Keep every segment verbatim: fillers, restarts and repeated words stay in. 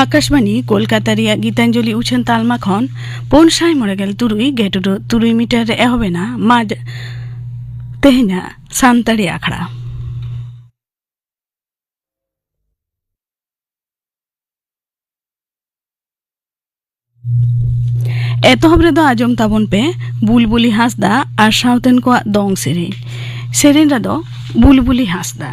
ᱟᱠᱟᱥᱵᱟᱬᱤ ᱠᱳᱞᱠᱟᱛᱟ ᱨᱮᱭᱟᱜ ᱜᱤᱛᱟᱧᱡᱚᱞᱤ ᱩᱪᱷᱟᱹᱱ ᱛᱟᱞᱢᱟ ᱠᱷᱚᱱ ᱯᱩᱱ ᱥᱟᱭ ᱢᱚᱬᱮ ᱜᱮᱞ ᱛᱩᱨᱩᱭ ᱜᱮᱴ ᱩᱰᱟᱹᱜ ᱛᱩᱨᱩᱭ ᱢᱤᱴᱟᱨ ᱨᱮ ᱮᱦᱚᱵ ᱮᱱᱟ ᱢᱟ ᱡ-, ᱛᱮᱦᱮᱧᱟᱜ ᱥᱟᱱᱛᱟᱲᱤ ᱟᱠᱷᱲᱟ᱾ ᱮᱛᱚᱦᱚᱵ ᱨᱮᱫᱚ ᱟᱸᱡᱚᱢ ᱛᱟᱵᱚᱱ ᱯᱮ ᱵᱩᱞᱵᱩᱞᱤ ᱦᱟᱸᱥᱫᱟ ᱟᱨ ᱥᱟᱶᱛᱮᱱ ᱠᱚᱣᱟᱜ ᱫᱚᱝ ᱥᱮᱨᱮᱧ᱾ ᱥᱮᱨᱮᱧ ᱨᱮᱫᱚ ᱵᱩᱞᱵᱩᱞᱤ ᱦᱟᱸᱥᱫᱟ᱾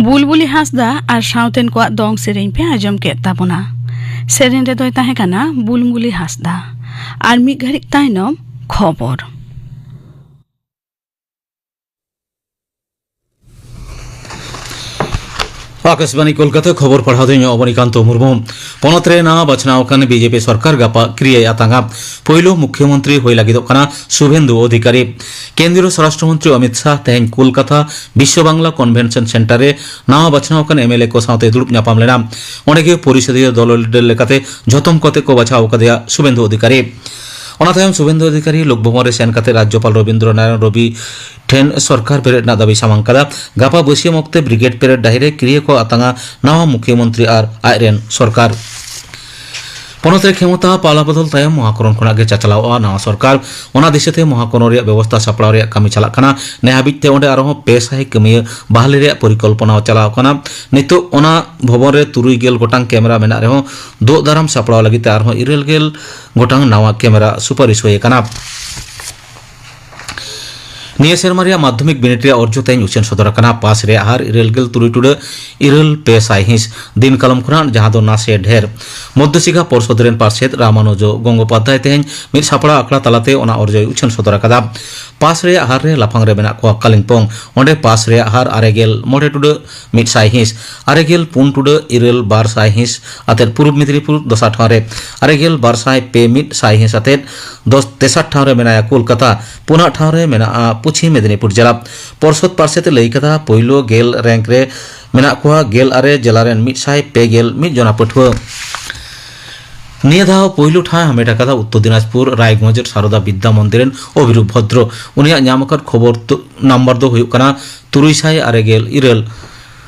ᱵᱩᱞᱵᱩᱞᱤ ᱦᱟᱸᱥᱫᱟ ᱟᱨ ᱥᱟᱶᱛᱮᱱ ᱠᱚᱣᱟᱜ ᱫᱚᱝ ᱥᱮᱨᱮᱧ ᱯᱮ ᱟᱸᱡᱚᱢ ᱠᱮᱫ ᱛᱟᱵᱚᱱᱟ᱾ ᱥᱮᱨᱮᱧ ᱨᱮᱫᱚᱭ ᱛᱟᱦᱮᱸ ᱠᱟᱱᱟ ᱵᱩᱞᱵᱩᱞᱤ ᱦᱟᱸᱥᱫᱟ᱾ ᱟᱨ ᱢᱤᱫ ᱜᱷᱟᱹᱲᱤᱡ ᱛᱟᱭᱱᱚᱢ ᱠᱷᱚᱵᱚᱨ᱾ ᱟᱠᱟᱥᱵᱟᱱᱤ ᱠᱳᱞᱠᱟᱛᱟ, ᱠᱷᱚᱵᱚᱨ ᱯᱟᱲᱦᱟᱣ ᱫᱚᱧ ᱚᱵᱚᱱᱤᱠᱟᱱᱛᱚ ᱢᱩᱨᱢᱩ᱾ ᱯᱚᱱᱚᱛ ᱨᱮ ᱱᱟᱣᱟ ᱵᱟᱪᱷᱱᱟᱣ ᱟᱠᱟᱱ ᱵᱤᱡᱮᱯᱤ ᱥᱚᱨᱠᱟᱨ ᱜᱟᱯᱟ ᱠᱨᱤᱭᱟᱭ ᱟᱛᱟᱝᱟ᱾ ᱯᱳᱭᱞᱳ ᱢᱩᱠᱷᱭᱚᱢᱚᱱᱛᱨᱤ ᱦᱩᱭ ᱞᱟᱹᱜᱤᱫᱚᱜ ᱠᱟᱱᱟ ᱥᱩᱵᱷᱮᱱᱫᱩ ᱚᱫᱷᱤᱠᱟᱨᱤ᱾ ᱠᱮᱱᱫᱨᱤᱭᱚ ᱥᱚᱨᱟᱥᱴᱨᱚ ᱢᱚᱱᱛᱨᱤ ᱚᱢᱤᱛ ᱥᱟᱦ ᱛᱮᱦᱮᱧ ᱠᱳᱞᱠᱟᱛᱟ ᱵᱤᱥᱥᱚ ᱵᱟᱝᱞᱟ ᱠᱚᱱᱵᱷᱮᱱᱥᱚᱱ ᱥᱮᱱᱴᱟᱨ ᱨᱮ ᱱᱟᱣᱟ ᱵᱟᱪᱷᱱᱟᱣ ᱟᱠᱟᱱ ᱮᱢᱮᱞᱮ ᱠᱚ ᱥᱟᱶᱛᱮ ᱫᱩᱲᱩᱵ ᱧᱟᱯᱟᱢ ᱞᱮᱱᱟ᱾ ᱚᱸᱰᱮ ᱜᱮ ᱯᱚᱨᱤᱥᱚᱫᱤᱭᱚ ᱫᱚᱞ ᱞᱤᱰᱟᱨ ᱞᱮᱠᱟᱛᱮ ᱡᱷᱚᱛᱚᱢ ᱠᱚᱛᱮ ᱠᱚ ᱵᱟᱪᱷᱟᱣ ᱟᱠᱟᱫᱮᱭᱟ ᱥᱩᱵᱷᱮᱱᱫᱩ ᱚᱫᱷᱤᱠᱟᱨᱤ᱾ ᱚᱱᱟ ᱛᱟᱭᱚᱢ ᱥᱩᱵᱷᱮᱱᱫᱩ ᱚᱫᱷᱤᱠᱟᱨᱤ ᱞᱳᱠ ᱵᱷᱚᱵᱚᱱ ᱨᱮ ᱥᱮᱱ ᱠᱟᱛᱮ ᱨᱟᱡᱽᱡᱚᱯᱟᱞ ᱨᱚᱵᱤᱱᱫᱨᱚ ᱱᱟᱨᱟᱭᱚᱱ ᱨᱚᱵᱤ ᱴᱷᱮᱱ ᱥᱚᱨᱠᱟᱨ ᱵᱮᱨᱮᱫ ᱨᱮᱱᱟᱜ ᱫᱟᱹᱵᱤ ᱥᱟᱢᱟᱝ ᱠᱟᱫᱟ᱾ ᱜᱟᱯᱟ ᱵᱟᱹᱥᱭᱟᱹᱢ ᱚᱠᱛᱮ ᱵᱨᱤᱜᱮᱰ ᱯᱮᱨᱮᱰ ᱰᱟᱹᱦᱤ ᱨᱮ ᱠᱤᱨᱤᱭᱟᱹ ᱠᱚ ᱟᱛᱟᱝᱟ ᱱᱟᱣᱟ ᱢᱩᱠᱷᱭᱚᱢᱚᱱᱛᱨᱤ ᱟᱨ ᱟᱡ ᱨᱮᱱ ᱥᱚᱨᱠᱟᱨ᱾ ᱯᱚᱱᱚᱛ ᱨᱮ ᱠᱷᱮᱢᱚᱛᱟ ᱯᱟᱞᱟ ᱵᱚᱫᱚᱞ ᱛᱟᱭᱚᱢ ᱢᱚᱦᱟᱠᱚᱨᱚᱱ ᱠᱷᱚᱱᱟᱜ ᱜᱮ ᱪᱟᱪᱞᱟᱣᱚᱜᱼᱟ ᱱᱟᱣᱟ ᱥᱚᱨᱠᱟᱨ᱾ ᱚᱱᱟ ᱫᱤᱥᱟᱹᱛᱮ ᱢᱚᱦᱟᱠᱚᱨᱚᱱ ᱨᱮᱭᱟᱜ ᱵᱮᱵᱚᱥᱛᱟ ᱥᱟᱯᱲᱟᱣ ᱨᱮᱭᱟᱜ ᱠᱟᱹᱢᱤ ᱪᱟᱞᱟᱜ ᱠᱟᱱᱟ᱾ ᱱᱮ ᱦᱟᱹᱵᱤᱡ ᱛᱮ ᱚᱸᱰᱮ ᱟᱨᱦᱚᱸ ᱯᱮ ᱥᱟᱭ ᱠᱟᱹᱢᱤᱭᱟᱹ ᱵᱟᱦᱟᱞᱤ ᱨᱮᱭᱟᱜ ᱯᱚᱨᱤᱠᱚᱞᱯᱚᱱᱟ ᱪᱟᱞᱟᱣ ᱠᱟᱱᱟ᱾ ᱱᱤᱛᱚᱜ ᱚᱱᱟ ᱵᱷᱚᱵᱚᱱ ᱨᱮ ᱛᱩᱨᱩᱭ ᱜᱮᱞ ᱜᱚᱴᱟᱝ ᱠᱮᱢᱮᱨᱟ ᱢᱮᱱᱟᱜ ᱨᱮᱦᱚᱸ ᱫᱳᱜ ᱫᱟᱨᱟᱢ ᱥᱟᱯᱲᱟᱣ ᱞᱟᱹᱜᱤᱫ ᱛᱮ ᱟᱨᱦᱚᱸ ᱤᱨᱟᱹᱞ ᱜᱮᱞ ᱜᱚᱴᱟᱝ ᱱᱟᱣᱟ ᱠᱮᱢᱮᱨᱟ ᱥᱩᱯᱟᱨᱤᱥ ᱦᱩᱭ ᱟᱠᱟᱱᱟ᱾ ᱱᱤᱭᱟᱹ ᱥᱮᱨᱢᱟ ᱨᱮᱭᱟᱜ ᱢᱟᱫᱽᱫᱷᱚᱢᱤᱠ ᱵᱤᱱᱤᱰ ᱨᱮᱭᱟᱜ ᱚᱨᱡᱚ ᱛᱮᱦᱮᱧ ᱩᱪᱷᱟᱹᱱ ᱥᱚᱫᱚᱨ ᱟᱠᱟᱱᱟ᱾ ᱯᱟᱥ ᱨᱮᱭᱟᱜ ᱦᱟᱨ ᱤᱨᱟᱹᱞ ᱜᱮᱞ ᱛᱩᱨᱩᱭ ᱴᱩᱰᱟᱹᱜ ᱤᱨᱟᱹᱞ ᱯᱮ ᱥᱟᱭᱦᱤᱸᱥ, ᱫᱤᱱ ᱠᱟᱞᱚᱢ ᱠᱷᱚᱱᱟᱜ ᱡᱟᱦᱟᱸ ᱫᱚ ᱱᱟᱥᱮ ᱰᱷᱮᱨ᱾ ᱢᱚᱫᱽᱫᱷᱚᱥᱤᱠᱷᱟ ᱯᱚᱨᱥᱚᱫ ᱨᱮᱱ ᱯᱟᱨᱥᱮᱛ ᱨᱟᱢᱟᱱᱩᱡᱚ ᱜᱚᱝᱜᱳᱯᱟᱫᱽᱫᱷᱟᱭ ᱛᱮᱦᱮᱧ ᱢᱤᱫ ᱥᱟᱯᱲᱟᱣ ᱟᱠᱷᱲᱟ ᱛᱟᱞᱟᱛᱮ ᱚᱱᱟ ᱚᱨᱡᱚᱭ ᱩᱪᱷᱟᱹᱱ ᱥᱚᱫᱚᱨ ᱟᱠᱟᱫᱟ᱾ ᱯᱟᱥ ᱨᱮᱭᱟᱜ ᱦᱟᱨ ᱨᱮ ᱞᱟᱯᱷᱟᱝ ᱨᱮ ᱢᱮᱱᱟᱜ ᱠᱚᱣᱟ ᱠᱟᱞᱤᱢᱯᱚᱝ, ᱚᱸᱰᱮ ᱯᱟᱥ ᱨᱮᱭᱟᱜ ᱦᱟᱨ ᱟᱨᱮ ᱜᱮᱞ ᱢᱚᱬᱮ ᱴᱩᱰᱟᱹᱜ ᱢᱤᱫ ᱥᱟᱭ ᱦᱤᱸᱥ, ᱟᱨᱮ ᱜᱮᱞ ᱯᱩᱱ ᱴᱩᱰᱟᱹᱜ ᱤᱨᱟᱹᱞ ᱵᱟᱨ ᱥᱟᱭ ᱦᱤᱸᱥ ᱟᱛᱮᱫ ᱯᱩᱨᱩᱵ ᱢᱮᱫᱤᱱᱤᱯᱩᱨ᱾ ᱫᱚᱥᱟᱨ ᱴᱷᱟᱶ ᱨᱮ ᱟᱨᱮ ᱜᱮᱞ ᱵᱟᱨ ᱥᱟᱭ ᱯᱮ ᱢᱤᱫ ᱥᱟᱭ ᱦᱤᱸᱥ ᱟᱛᱮᱫ ᱫᱚᱥ, ᱛᱮᱥᱟᱨ ᱴᱷᱟᱶ ᱨᱮ ᱢᱮᱱᱟᱭᱟ ᱠᱳᱞᱠᱟᱛᱟ᱾ ᱯᱩᱱᱟᱜ ᱴᱷᱟᱶ ᱨᱮ ᱢᱮᱱᱟᱜᱼᱟ ᱯᱚᱪᱷᱤᱢ ᱢᱮᱫᱤᱱᱤᱯᱩᱨ ᱡᱮᱞᱟ᱾ ᱯᱚᱨᱥᱚᱫ ᱯᱟᱨᱥᱮᱛ ᱮ ᱞᱟᱹᱭ ᱠᱟᱫᱟ, ᱯᱳᱭᱞᱳ ᱜᱮᱞ ᱨᱮᱝᱠ ᱨᱮ ᱢᱮᱱᱟᱜ ᱠᱚᱣᱟ ᱜᱮᱞ ᱟᱨᱮ ᱡᱮᱞᱟ ᱨᱮᱱ ᱢᱤᱫ ᱥᱟᱭ ᱯᱮ ᱜᱮᱞ ᱢᱤᱫ ᱡᱚᱱᱟ ᱯᱟᱹᱴᱷᱩᱣᱟᱹ᱾ ᱱᱤᱭᱟᱹ ᱫᱷᱟᱣ ᱯᱳᱭᱞᱳ ᱴᱷᱟᱶ ᱮ ᱦᱟᱢᱮᱴ ᱟᱠᱟᱫᱟ ᱩᱛᱛᱚᱨ ᱫᱤᱱᱟᱡᱽᱯᱩᱨ ᱨᱟᱭᱜᱚᱸᱡᱽ ᱥᱟᱨᱚᱫᱟ ᱵᱤᱫᱽᱫᱟ ᱢᱚᱱᱫᱤᱨ ᱨᱮᱱ ᱚᱵᱷᱤᱨᱩᱯ ᱵᱷᱚᱫᱨᱚ᱾ ᱩᱱᱤᱭᱟᱜ ᱧᱟᱢ ᱟᱠᱟᱫ ᱠᱷᱚᱵᱚᱨ ᱛᱩ-, ᱱᱟᱢᱵᱟᱨ ᱫᱚ ᱦᱩᱭᱩᱜ ᱠᱟᱱᱟ ᱛᱩᱨᱩᱭ ᱥᱟᱭ ᱟᱨᱮ ᱜᱮᱞ ᱤᱨᱟᱹᱞ᱾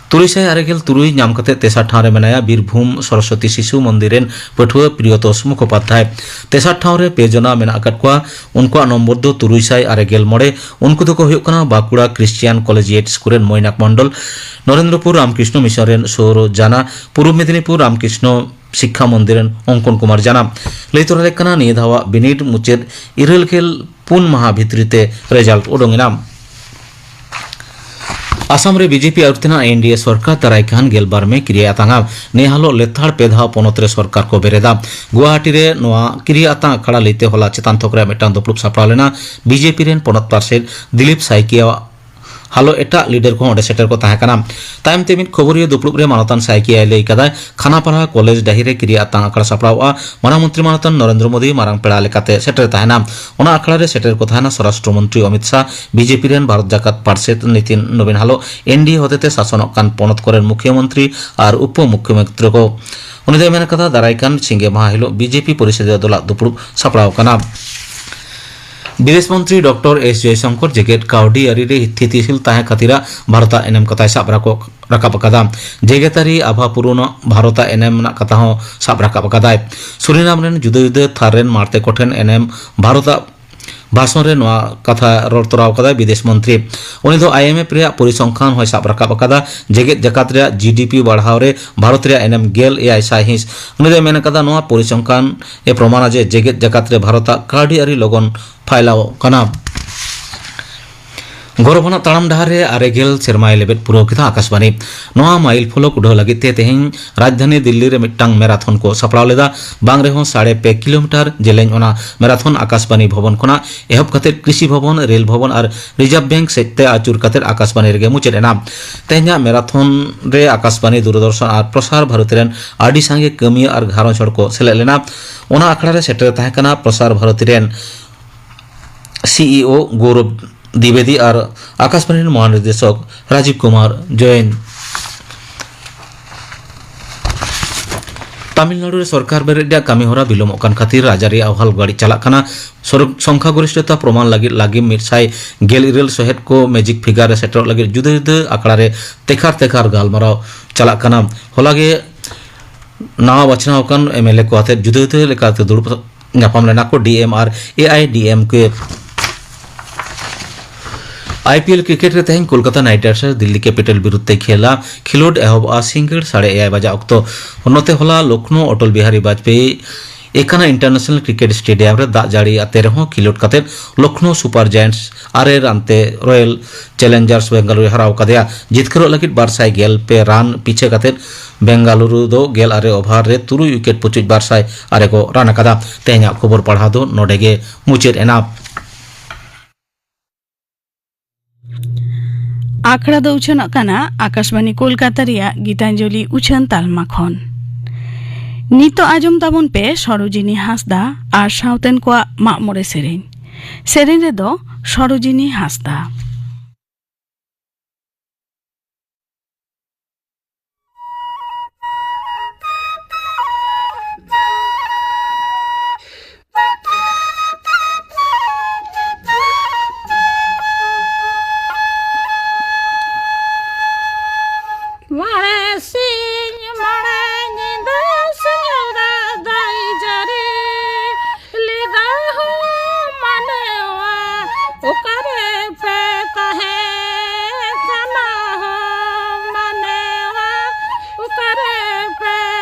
ᱛᱩᱨᱩᱭ ᱥᱟᱭ ᱟᱨᱮ ᱜᱮᱞ ᱛᱩᱨᱩᱭ ᱧᱟᱢ ᱠᱟᱛᱮ ᱛᱮᱥᱟᱨ ᱴᱷᱟᱶ ᱨᱮ ᱢᱮᱱᱟᱭᱟ ᱵᱤᱨᱵᱷᱩᱢ ᱥᱚᱨᱚᱥᱚᱛᱤ ᱥᱤᱥᱩ ᱢᱚᱱᱫᱤᱨ ᱨᱮᱱ ᱯᱟᱹᱴᱷᱩᱣᱟᱹ ᱯᱨᱤᱭᱚᱛᱳᱥ ᱢᱩᱠᱷᱳᱯᱟᱫᱽᱫᱷᱟᱭ᱾ ᱛᱮᱥᱟᱨ ᱴᱷᱟᱶ ᱨᱮ ᱯᱮ ᱡᱚᱱᱟ ᱢᱮᱱᱟᱜ ᱟᱠᱟᱫ ᱠᱚᱣᱟ᱾ ᱩᱱᱠᱩᱣᱟᱜ ᱱᱚᱢᱵᱚᱨ ᱫᱚ ᱛᱩᱨᱩᱭ ᱥᱟᱭ ᱟᱨᱮ ᱜᱮᱞ ᱢᱚᱬᱮ᱾ ᱩᱱᱠᱩ ᱫᱚᱠᱚ ᱦᱩᱭᱩᱜ ᱠᱟᱱᱟ ᱵᱟᱸᱠᱩᱲᱟ ᱠᱨᱤᱥᱪᱤᱭᱟᱱ ᱠᱚᱞᱮᱡᱤᱭᱮᱴ ᱥᱠᱩᱞ ᱨᱮᱱ ᱢᱚᱭᱱᱟᱠ ᱢᱚᱱᱰᱚᱞ, ᱱᱚᱨᱮᱱᱫᱨᱚᱯᱩᱨ ᱨᱟᱢᱠᱨᱤᱥᱱᱚ ᱢᱤᱥᱚᱱ ᱨᱮᱱ ᱥᱳᱨᱚ ᱡᱟᱱᱟ, ᱯᱩᱨᱩᱵ ᱢᱮᱫᱤᱱᱤᱯᱩᱨ ᱨᱟᱢᱠᱨᱤᱥᱱᱚ ᱥᱤᱠᱠᱷᱟ ᱢᱚᱱᱫᱤᱨ ᱨᱮᱱ ᱚᱝᱠᱚᱱ ᱠᱩᱢᱟᱨ ᱡᱟᱱᱟ᱾ ᱞᱟᱹᱭ ᱛᱚᱨᱟ ᱞᱮᱠ ᱠᱟᱱᱟ, ᱱᱤᱭᱟᱹ ᱫᱷᱟᱣᱟᱜ ᱵᱤᱱᱤᱰ ᱢᱩᱪᱟᱹᱫ ᱤᱨᱟᱹᱞ ᱜᱮᱞ ᱯᱩᱱ ᱢᱟᱦᱟ ᱵᱷᱤᱛᱨᱤ ᱛᱮ ᱨᱮᱡᱟᱞᱴ ᱩᱰᱩᱝ ᱮᱱᱟ᱾ ᱟᱥᱟᱢ ᱨᱮ ᱵᱤᱡᱮᱯᱤ ᱟᱹᱨᱩ ᱛᱮᱱᱟᱜ ᱮᱱᱰᱤᱮ ᱥᱚᱨᱠᱟᱨ ᱫᱟᱨᱟᱭ ᱠᱟᱱ ᱜᱮᱞᱵᱟᱨ ᱢᱮ ᱠᱤᱨᱤᱭᱟ ᱟᱛᱟᱝᱟ᱾ ᱱᱮ ᱦᱟᱞᱚᱜ ᱞᱮᱛᱟᱲ ᱯᱮ ᱫᱷᱟᱣ ᱯᱚᱱᱚᱛ ᱨᱮ ᱥᱚᱨᱠᱟᱨ ᱠᱚ ᱵᱮᱨᱮᱫᱟ᱾ ᱜᱩᱣᱟᱦᱟᱴᱤ ᱨᱮ ᱱᱚᱣᱟ ᱠᱤᱨᱤᱭᱟ ᱟᱛᱟᱝ ᱟᱠᱷᱲᱟ ᱞᱟᱹᱭᱛᱮ ᱦᱚᱞᱟ ᱪᱮᱛᱟᱱ ᱛᱷᱚᱠ ᱨᱮ ᱢᱤᱫᱴᱟᱝ ᱫᱩᱯᱲᱩᱵ ᱥᱟᱯᱲᱟᱣ ᱞᱮᱱᱟ᱾ ᱵᱤᱡᱮᱯᱤ ᱨᱮᱱ ᱯᱚᱱᱚᱛ ᱯᱟᱨᱥᱮᱛ ᱫᱤᱞᱤᱯ ᱥᱟᱭᱠᱤᱭᱟ ᱦᱟᱞᱚ ᱮᱴᱟᱜ ᱞᱤᱰᱟᱨ ᱠᱚᱦᱚᱸ ᱚᱸᱰᱮ ᱥᱮᱴᱮᱨ ᱠᱚ ᱛᱟᱦᱮᱸ ᱠᱟᱱᱟ᱾ ᱛᱟᱭᱚᱢ ᱛᱮ ᱢᱤᱫ ᱠᱷᱚᱵᱚᱨᱤᱭᱟᱹ ᱫᱩᱯᱲᱩᱵ ᱨᱮ ᱢᱟᱱᱚᱛᱟᱱ ᱥᱟᱭᱠᱤᱭᱟᱭ ᱞᱟᱹᱭ ᱠᱟᱫᱟᱭ, ᱠᱷᱟᱱᱟᱯᱟᱨᱟ ᱠᱚᱞᱮᱡᱽ ᱰᱟᱹᱦᱤ ᱨᱮ ᱠᱤᱨᱤᱭᱟ ᱟᱛᱟᱝ ᱟᱠᱷᱲᱟ ᱥᱟᱯᱲᱟᱣᱜᱼᱟ᱾ ᱢᱟᱨᱟᱝ ᱢᱚᱱᱛᱨᱤ ᱢᱟᱱᱚᱛᱟᱱ ᱱᱚᱨᱮᱱᱫᱨᱚ ᱢᱳᱫᱤ ᱢᱟᱨᱟᱝ ᱯᱮᱲᱟ ᱞᱮᱠᱟᱛᱮ ᱥᱮᱴᱮᱨ ᱛᱟᱦᱮᱱᱟ᱾ ᱚᱱᱟ ᱟᱠᱷᱲᱟ ᱨᱮ ᱥᱮᱴᱮᱨ ᱠᱚ ᱛᱟᱦᱮᱱᱟ ᱥᱚᱨᱟᱥᱴᱨᱚ ᱢᱚᱱᱛᱨᱤ ᱚᱢᱤᱛ ᱥᱟᱦ, ᱵᱤᱡᱮᱯᱤ ᱨᱮᱱ ᱵᱷᱟᱨᱚᱛ ᱡᱟᱠᱟᱛ ᱯᱟᱨᱥᱮᱛ ᱱᱤᱛᱤᱱ ᱱᱚᱵᱤᱱ ᱦᱟᱞᱚ ᱮᱱᱰᱤᱮ ᱦᱚᱛᱮᱛᱮ ᱥᱟᱥᱚᱱᱚᱜ ᱠᱟᱱ ᱯᱚᱱᱚᱛ ᱠᱚᱨᱮᱱ ᱢᱩᱠᱷᱭᱟᱹ ᱢᱚᱱᱛᱨᱤ ᱟᱨ ᱩᱯᱚ ᱢᱩᱠᱷᱭᱚ ᱢᱚᱱᱛᱨᱤ ᱠᱚ᱾ ᱩᱱᱤ ᱫᱚᱭ ᱢᱮᱱ ᱠᱟᱫᱟ, ᱫᱟᱨᱟᱭ ᱠᱟᱱ ᱥᱤᱸᱜᱮ ᱢᱟᱦᱟ ᱦᱤᱞᱚᱜ ᱵᱤᱡᱮᱯᱤ ᱯᱚᱨᱤᱥᱚᱫᱤᱭᱚ ᱫᱚᱞᱟᱜ ᱫᱩᱯᱲᱩᱵ ᱥᱟᱯᱲᱟᱣ ᱠᱟᱱᱟ᱾ ᱵᱤᱫᱮᱥ ᱢᱚᱱᱛᱨᱤ ᱰᱚᱠᱴᱚᱨ ᱮᱥ ᱡᱚᱭᱥᱚᱝᱠᱚᱨ ᱡᱮᱜᱮᱛ ᱠᱟᱹᱣᱰᱤ ᱟᱹᱨᱤ ᱨᱮ ᱛᱷᱤᱛᱤᱥᱤᱞ ᱛᱟᱦᱮᱸ ᱠᱷᱟᱹᱛᱤᱨᱟᱜ ᱵᱷᱟᱨᱚᱛᱟᱜ ᱮᱱᱮᱢ ᱠᱟᱛᱷᱟᱭ ᱥᱟᱵ ᱨᱟᱠᱟᱵ ᱨᱟᱠᱟᱵ ᱟᱠᱟᱫᱟ᱾ ᱡᱮᱜᱮᱛᱟᱹᱨᱤ ᱟᱵᱷᱟ ᱯᱩᱨᱚᱱ ᱵᱷᱟᱨᱚᱛᱟᱜ ᱮᱱᱮᱢ ᱨᱮᱱᱟᱜ ᱠᱟᱛᱷᱟ ᱦᱚᱸ ᱥᱟᱵ ᱨᱟᱠᱟᱵ ᱟᱠᱟᱫᱟᱭ᱾ ᱥᱩᱨᱤᱱᱟᱢ ᱨᱮᱱ ᱡᱩᱫᱟᱹ ᱡᱩᱫᱟᱹ ᱛᱷᱟᱨ ᱨᱮᱱ ᱢᱟᱬᱛᱮ ᱠᱚᱴᱷᱮᱱ ᱮᱱᱮᱢ ᱵᱷᱟᱨᱚᱛᱟᱜ ᱵᱷᱟᱥᱚᱱ ᱨᱮ ᱱᱚᱣᱟ ᱠᱟᱛᱷᱟ ᱨᱚᱲ ᱛᱚᱨᱟᱣ ᱟᱠᱟᱫᱟᱭ ᱵᱤᱫᱮᱥ ᱢᱚᱱᱛᱨᱤ᱾ ᱩᱱᱤ ᱫᱚ ᱟᱭᱮᱢᱮᱯᱷ ᱨᱮᱭᱟᱜ ᱯᱚᱨᱤᱥᱚᱝᱠᱷᱟᱱ ᱦᱚᱸᱭ ᱥᱟᱵ ᱨᱟᱠᱟᱵ ᱟᱠᱟᱫᱟ᱾ ᱡᱮᱜᱮᱛ ᱡᱟᱠᱟᱛ ᱨᱮᱭᱟᱜ ᱡᱤᱰᱤᱯᱤ ᱵᱟᱲᱦᱟᱣ ᱨᱮ ᱵᱷᱟᱨᱚᱛ ᱨᱮᱭᱟᱜ ᱮᱱᱮᱢ ᱜᱮᱞ ᱮᱭᱟᱭ ᱥᱟᱭᱦᱤᱸᱥ᱾ ᱩᱱᱤ ᱫᱚᱭ ᱢᱮᱱ ᱟᱠᱟᱫᱟ, ᱱᱚᱣᱟ ᱯᱚᱨᱤᱥᱚᱝᱠᱷᱟᱱ ᱮ ᱯᱨᱚᱢᱟᱬᱟ ᱡᱮ ᱡᱮᱜᱮᱛ ᱡᱟᱠᱟᱛ ᱨᱮ ᱵᱷᱟᱨᱚᱛᱟᱜ ᱠᱟᱹᱣᱰᱤ ᱟᱹᱨᱤ ᱞᱚᱜᱚᱱ ᱯᱷᱟᱭᱞᱟᱣᱚᱜ ᱠᱟᱱᱟ᱾ ᱜᱚᱨᱚᱵᱟᱱᱟᱜ ᱛᱟᱲᱟᱢ ᱰᱟᱦᱟᱨ ᱨᱮ ᱟᱨᱮ ᱜᱮᱞ ᱥᱮᱨᱢᱟᱭ ᱞᱮᱵᱮᱫ ᱯᱩᱨᱟᱹᱣ ᱠᱮᱫᱟ ᱟᱠᱟᱥᱵᱟᱱᱤ᱾ ᱱᱚᱣᱟ ᱢᱟᱭᱤᱞ ᱯᱷᱚᱞᱚᱠ ᱩᱰᱷᱟᱹᱣ ᱞᱟᱹᱜᱤᱫ ᱛᱮ ᱛᱮᱦᱮᱧ ᱨᱟᱡᱽᱫᱷᱟᱱᱤ ᱫᱤᱞᱞᱤ ᱨᱮ ᱢᱤᱫᱴᱟᱝ ᱢᱮᱨᱟᱛᱷᱚᱱ ᱠᱚ ᱥᱟᱯᱲᱟᱣ ᱞᱮᱫᱟ᱾ ᱵᱟᱝ ᱨᱮᱦᱚᱸ ᱥᱟᱲᱮ ᱯᱮ ᱠᱤᱞᱳᱢᱤᱴᱟᱨ ᱡᱮᱞᱮᱧ ᱚᱱᱟ ᱢᱮᱨᱟᱛᱷᱚᱱ ᱟᱠᱟᱥᱵᱟᱱᱤ ᱵᱷᱚᱵᱚᱱ ᱠᱷᱚᱱᱟᱜ ᱮᱦᱚᱵ ᱠᱟᱛᱮ ᱠᱨᱤᱥᱤ ᱵᱷᱚᱵᱚᱱ, ᱨᱮᱞ ᱵᱷᱚᱵᱚᱱ ᱟᱨ ᱨᱤᱡᱟᱨᱵᱷ ᱵᱮᱝᱠ ᱥᱮᱫ ᱛᱮ ᱟᱹᱪᱩᱨ ᱠᱟᱛᱮ ᱟᱠᱟᱥᱵᱟᱱᱤ ᱨᱮᱜᱮ ᱢᱩᱪᱟᱹᱫ ᱮᱱᱟ᱾ ᱛᱮᱦᱮᱧᱟᱜ ᱢᱮᱨᱟᱛᱷᱚᱱ ᱨᱮ ᱟᱠᱟᱥᱵᱟᱱᱤ, ᱫᱩᱨᱚᱫᱚᱨᱥᱚᱱ ᱟᱨ ᱯᱨᱚᱥᱟᱨ ᱵᱷᱟᱨᱚᱛᱤ ᱨᱮᱱ ᱟᱹᱰᱤ ᱥᱟᱸᱜᱮ ᱠᱟᱹᱢᱤᱭᱟᱹ ᱟᱨ ᱜᱷᱟᱨᱚᱸᱡᱽ ᱦᱚᱲ ᱠᱚ ᱥᱮᱞᱮᱫ ᱞᱮᱱᱟ᱾ ᱚᱱᱟ ᱟᱠᱷᱲᱟ ᱨᱮ ᱥᱮᱴᱮᱨ ᱛᱟᱦᱮᱸ ᱠᱟᱱᱟ ᱯᱨᱚᱥᱟᱨ ᱵᱷᱟᱨᱚᱛᱤ ᱨᱮᱱ ᱥᱤᱤᱳ ᱜᱳᱣᱨᱚᱵ ᱫᱤᱵᱮᱫᱤ ᱟᱨ ᱟᱠᱟᱥᱵᱟᱱᱤ ᱨᱮᱱ ᱢᱚᱦᱟᱱᱤᱨᱫᱮᱥᱚᱠ ᱨᱟᱡᱤᱵ ᱠᱩᱢᱟᱨ ᱡᱚᱭᱮᱱ᱾ ᱛᱟᱢᱤᱞᱱᱟᱲᱩ ᱨᱮ ᱥᱚᱨᱠᱟᱨ ᱵᱮᱨᱮᱫ ᱨᱮᱭᱟᱜ ᱠᱟᱹᱢᱤ ᱦᱚᱨᱟ ᱵᱤᱞᱚᱢᱚᱜ ᱠᱟᱱ ᱠᱷᱟᱹᱛᱤᱨ ᱨᱟᱡᱽᱟᱹᱨᱤ ᱟᱦᱣᱟᱞ ᱵᱟᱹᱲᱤᱡ ᱪᱟᱞᱟᱜ ᱠᱟᱱᱟ᱾ ᱥᱚᱨ-, ᱥᱚᱝᱠᱷᱟ ᱜᱚᱨᱤᱥᱴᱷᱚᱛᱟ ᱯᱨᱚᱢᱟᱱ ᱞᱟᱹᱜᱤᱫ ᱞᱟᱹᱜᱤᱢ ᱢᱤᱫ ᱥᱟᱭ ᱜᱮᱞ ᱤᱨᱟᱹᱞ ᱥᱚᱦᱮᱫ ᱠᱚ ᱢᱮᱡᱤᱠ ᱯᱷᱤᱜᱟᱨ ᱨᱮ ᱥᱮᱴᱮᱨᱚᱜ ᱞᱟᱹᱜᱤᱫ ᱡᱩᱫᱟᱹ ᱡᱩᱫᱟᱹ ᱟᱠᱷᱲᱟ ᱨᱮ ᱛᱮᱠᱷᱟᱨ ᱛᱮᱠᱷᱟᱨ ᱜᱟᱞᱢᱟᱨᱟᱣ ᱪᱟᱞᱟᱜ ᱠᱟᱱᱟ᱾ ᱦᱚᱞᱟ ᱜᱮ ᱱᱟᱣᱟ ᱵᱟᱪᱷᱱᱟᱣ ᱟᱠᱟᱱ ᱮᱢᱮᱞᱮ ᱠᱚ ᱟᱛᱮ ᱡᱩᱫᱟᱹ ᱡᱩᱫᱟᱹ ᱞᱮᱠᱟᱛᱮ ᱫᱩᱲᱩᱵ ᱧᱟᱯᱟᱢ ᱞᱮᱱᱟ ᱠᱚ ᱰᱤᱮᱢ ᱟᱨ ᱮᱟᱭᱰᱤᱮᱢᱠᱮ᱾ ᱟᱭᱯᱤᱮᱞ ᱠᱨᱤᱠᱮᱴ ᱨᱮ ᱛᱮᱦᱮᱧ ᱠᱳᱞᱠᱟᱛᱟ ᱱᱟᱭᱤᱴ ᱨᱟᱭᱰᱟᱨᱥ ᱫᱤᱞᱞᱤ ᱠᱮᱯᱤᱴᱟᱞ ᱵᱤᱨᱩᱫᱷ ᱛᱮ ᱠᱷᱮᱞᱟ᱾ ᱠᱷᱮᱞᱳᱰ ᱮᱦᱚᱵᱚᱜᱼᱟ ᱥᱤᱸᱜᱟᱹᱲ ᱥᱟᱲᱮ ᱮᱭᱟᱭ ᱵᱟᱡᱟ ᱚᱠᱛᱚ᱾ ᱱᱚᱛᱮ ᱦᱚᱞᱟ ᱞᱚᱠᱷᱱᱳ ᱚᱴᱚᱞ ᱵᱤᱦᱟᱨᱤ ᱵᱟᱡᱽᱯᱮᱭᱤ ᱮᱠᱟᱱᱟ ᱤᱱᱴᱟᱨᱱᱮᱥᱱᱟᱞ ᱠᱨᱤᱠᱮᱴ ᱥᱴᱮᱰᱤᱭᱟᱢ ᱨᱮ ᱫᱟᱜ ᱡᱟᱹᱲᱤ ᱟᱛᱮ ᱨᱮᱦᱚᱸ ᱠᱷᱮᱞᱳᱰ ᱠᱟᱛᱮ ᱞᱚᱠᱷᱱᱚ ᱥᱩᱯᱟᱨ ᱡᱟᱭᱮᱱᱴᱥ ᱟᱨᱮ ᱨᱟᱱ ᱛᱮ ᱨᱚᱭᱮᱞ ᱪᱮᱞᱮᱧᱡᱟᱨᱥ ᱵᱮᱝᱜᱟᱞᱩᱨᱩᱭ ᱦᱟᱨᱟᱣ ᱠᱟᱫᱮᱭᱟ᱾ ᱡᱤᱛᱠᱟᱹᱨᱚᱜ ᱞᱟᱹᱜᱤᱫ ᱵᱟᱨ ᱥᱟᱭ ᱜᱮᱞ ᱯᱮ ᱨᱟᱱ ᱯᱤᱪᱷᱟᱹ ᱠᱟᱛᱮ ᱵᱮᱝᱜᱟᱞᱩᱨᱩ ᱫᱚ ᱜᱮᱞ ᱟᱨᱮ ᱳᱵᱷᱟᱨ ᱨᱮ ᱛᱩᱨᱩᱭ ᱩᱭᱠᱮᱴ ᱯᱩᱪᱩᱡ ᱵᱟᱨ ᱥᱟᱭ ᱟᱨᱮ ᱠᱚ ᱨᱟᱱ ᱟᱠᱟᱫᱟ᱾ ᱛᱮᱦᱮᱧᱟᱜ ᱠᱷᱚᱵᱚᱨ ᱯᱟᱲᱦᱟᱣ ᱫᱚ ᱱᱚᱰᱮ ᱜᱮ ᱢᱩᱪᱟᱹᱫ ᱮᱱᱟ᱾ ᱟᱠᱷᱲᱟ ᱫᱚ ᱩᱪᱷᱟᱹᱱᱚᱜ ᱠᱟᱱᱟ ᱟᱠᱟᱥᱵᱟᱱᱤ ᱠᱳᱞᱠᱟᱛᱟ ᱨᱮᱭᱟᱜ ᱜᱤᱛᱟᱧᱡᱚᱞᱤ ᱩᱪᱷᱟᱹᱱ ᱛᱟᱞᱢᱟ ᱠᱷᱚᱱ᱾ ᱱᱤᱛᱚᱜ ᱟᱸᱡᱚᱢ ᱛᱟᱵᱚᱱ ᱯᱮ ᱥᱚᱨᱳᱡᱤᱱᱤ ᱦᱟᱸᱥᱫᱟ ᱟᱨ ᱥᱟᱶᱛᱮᱱ ᱠᱚᱣᱟᱜ ᱢᱟᱜ ᱢᱚᱬᱮ ᱥᱮᱨᱮᱧ᱾ ᱥᱮᱨᱮᱧ ᱨᱮᱫᱚ ᱥᱚᱨᱳᱡᱤᱱᱤ ᱦᱟᱸᱥᱫᱟ᱾ ᱢᱚᱬᱮ ᱥᱤᱧ ᱢᱚᱬᱮ ᱧᱤᱫᱟᱹ ᱥᱮᱸᱫᱽᱨᱟ ᱫᱟᱭ ᱡᱟᱹᱨᱤ ᱞᱮᱫᱟ ᱦᱳ ᱢᱟᱱᱮᱣᱟ, ᱚᱠᱟᱨᱮ ᱯᱮ ᱛᱟᱦᱮᱸ ᱠᱟᱱᱟ ᱦᱳ ᱢᱟᱱᱮᱣᱟ, ᱚᱠᱟᱨᱮ ᱯᱮ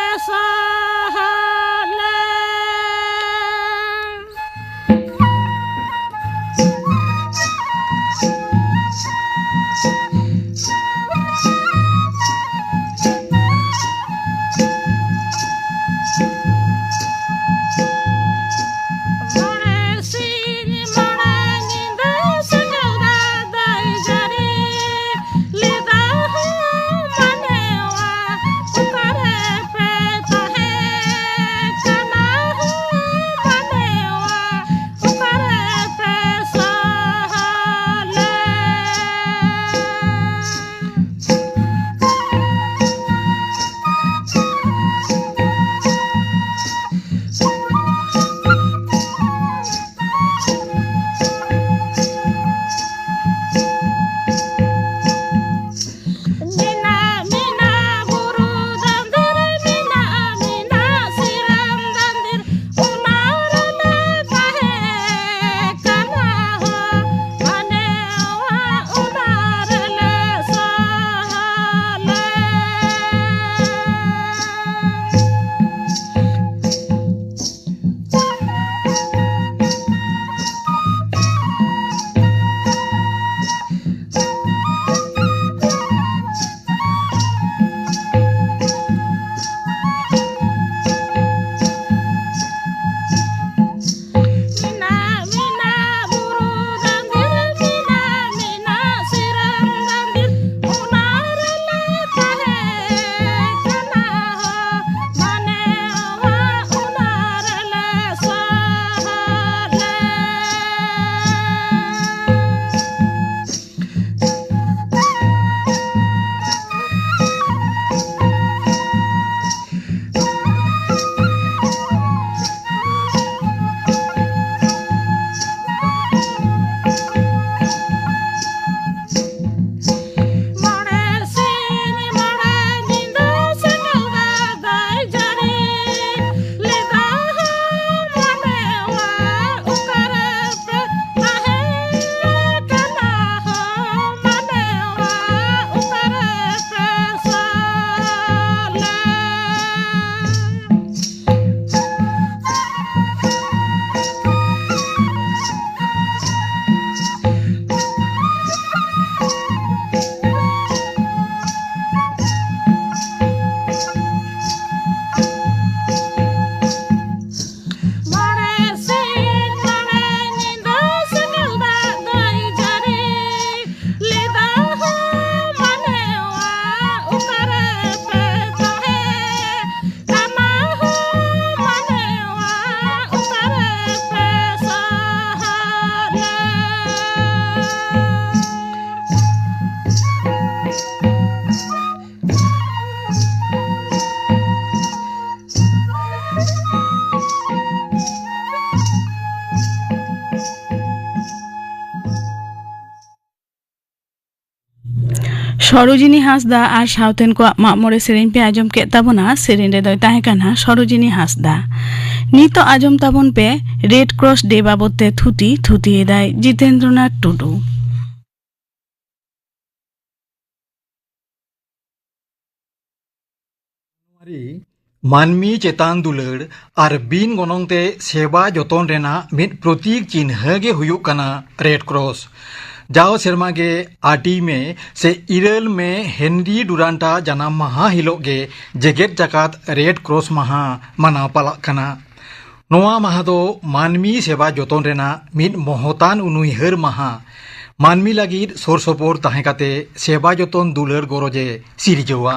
ᱥᱚᱦᱚᱨ ᱞᱮᱱ? ᱥᱚᱨᱳᱡᱤᱱᱤ ᱦᱟᱸᱥᱫᱟ ᱟᱨ ᱥᱟᱶᱛᱮᱱ ᱠᱚᱣᱟᱜ ᱢᱟᱜ ᱢᱚᱬᱮ ᱥᱮᱨᱮᱧ ᱯᱮ ᱟᱸᱡᱚᱢ ᱠᱮᱫ ᱛᱟᱵᱚᱱᱟ᱾ ᱥᱮᱨᱮᱧ ᱨᱮᱫᱚᱭ ᱛᱟᱦᱮᱸ ᱠᱟᱱᱟ ᱥᱚᱨᱳᱡᱤᱱᱤ ᱦᱟᱸᱥᱫᱟ᱾ ᱱᱤᱛᱚᱜ ᱟᱸᱡᱚᱢ ᱛᱟᱵᱚᱱ ᱯᱮ ᱨᱮᱰ ᱠᱨᱚᱥ ᱰᱮ ᱵᱟᱵᱚᱛ ᱛᱮ ᱛᱷᱩᱛᱤ, ᱛᱷᱩᱛᱤᱭᱮᱫᱟᱭ ᱡᱤᱛᱮᱱᱫᱨᱚᱱᱟᱛᱷ ᱴᱩᱰᱩ᱾ ᱢᱟᱹᱱᱢᱤ ᱪᱮᱛᱟᱱ ᱫᱩᱞᱟᱹᱲ ᱟᱨ ᱵᱤᱱ ᱜᱚᱱᱚᱝ ᱛᱮ ᱥᱮᱵᱟ ᱡᱚᱛᱚᱱ ᱨᱮᱱᱟᱜ ᱢᱤᱫ ᱯᱨᱚᱛᱤᱠ ᱪᱤᱱᱦᱟᱹ ᱜᱮ ᱦᱩᱭᱩᱜ ᱠᱟᱱᱟ ᱨᱮᱰ ᱠᱨᱚᱥ᱾ ᱡᱟᱣ ᱥᱮᱨᱢᱟ ᱜᱮ ᱟᱴ ᱢᱮ ᱥᱮ ᱤᱨᱟᱹᱞ ᱢᱮ ᱦᱮᱱᱨᱤ ᱰᱩᱨᱟᱱᱴ ᱟᱜ ᱡᱟᱱᱟᱢ ᱢᱟᱦᱟ ᱦᱤᱞᱳᱜ ᱜᱮ ᱡᱮᱜᱮᱛ ᱡᱟᱠᱟᱛ ᱨᱮᱰ ᱠᱨᱚᱥ ᱢᱟᱦᱟ ᱢᱟᱱᱟᱣ ᱯᱟᱞᱟᱜ ᱠᱟᱱᱟ᱾ ᱱᱚᱣᱟ ᱢᱟᱦᱟ ᱫᱚ ᱢᱟᱹᱱᱢᱤ ᱥᱮᱵᱟ ᱡᱚᱛᱚᱱ ᱨᱮᱱᱟᱜ ᱢᱤᱫ ᱢᱚᱦᱚᱛᱟᱱ ᱩᱱᱩᱭᱦᱟᱹᱨ ᱢᱟᱦᱟ, ᱢᱟᱹᱱᱢᱤ ᱞᱟᱹᱜᱤᱫ ᱥᱳᱨ ᱥᱳᱯᱳᱨ ᱛᱟᱦᱮᱸ ᱠᱟᱛᱮ ᱥᱮᱵᱟ ᱡᱚᱛᱚᱱ ᱫᱩᱞᱟᱹᱲ ᱜᱚᱨᱚᱡᱽ ᱮ ᱥᱤᱨᱡᱟᱹᱣᱟ᱾